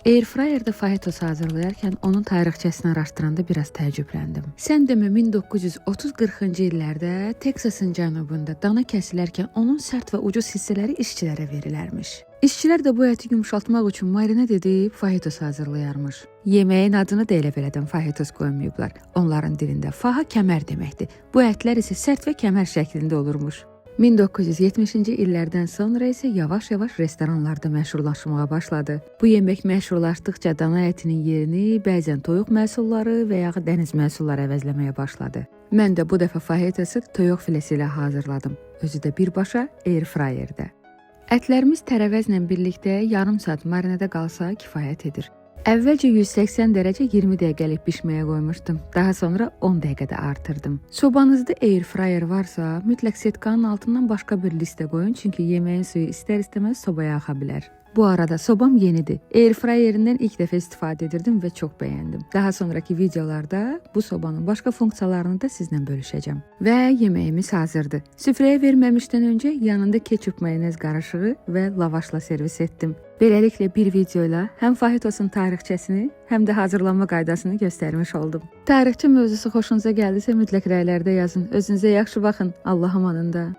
Airfryerdə fajitas hazırlayarkən onun tarixçəsini araşdıranda biraz təəccübləndim. Sən demə 1930-40-cı illərdə Teksasın cənubunda dana kəsilərkən onun sərt və ucuz hissələri işçilərə verilərmiş. İşçilər də bu əti yumşaltmaq üçün marinad edib fajitas hazırlayarmış. Yeməyin adını da elə belədən fajitas qoymayıblar. Onların dilində faha kəmər deməkdir. Bu ətlər isə sərt və kəmər şəklində olurmuş. 1970-ci illərdən sonra isə yavaş-yavaş restoranlarda məşhurlaşmağa başladı. Bu yemək məşhurlaşdıqca dana ətinin yerini bəzən toyuq məhsulları və ya dəniz məhsulları əvəzləməyə başladı. Mən də bu dəfə fajitası toyuq filesi ilə hazırladım. Özü də birbaşa air fryerdə. Ətlərimiz tərəvəzlə birlikdə yarım saat marinada qalsa kifayət edir. Əvvəlcə 180 dərəcə 20 dəqiqəlik bişməyə qoymuşdum. Daha sonra 10 dəqiqədə artırdım. Sobanızda air fryer varsa, mütləq setkanın altından başqa bir listə qoyun, çünki yeməyin suyu istər-istəməz sobaya axa bilər. Bu arada sobam yenidir. Air fryerindən ilk dəfə istifadə edirdim və çox bəyəndim. Daha sonraki videolarda bu sobanın başqa funksiyalarını da sizlə bölüşəcəm. Və yeməyimiz hazırdır. Süfrəyə verməmişdən öncə yanında ketçup mayonez qarışığı və lavaşla servis etdim. Beləliklə bir videoyla həm fajitosun tarixçəsini, həm də hazırlanma qaydasını göstərmiş oldum. Tarixçi mövzusu xoşunuza gəldisə mütləq rəylərdə yazın. Özünüzə yaxşı baxın. Allah amanında.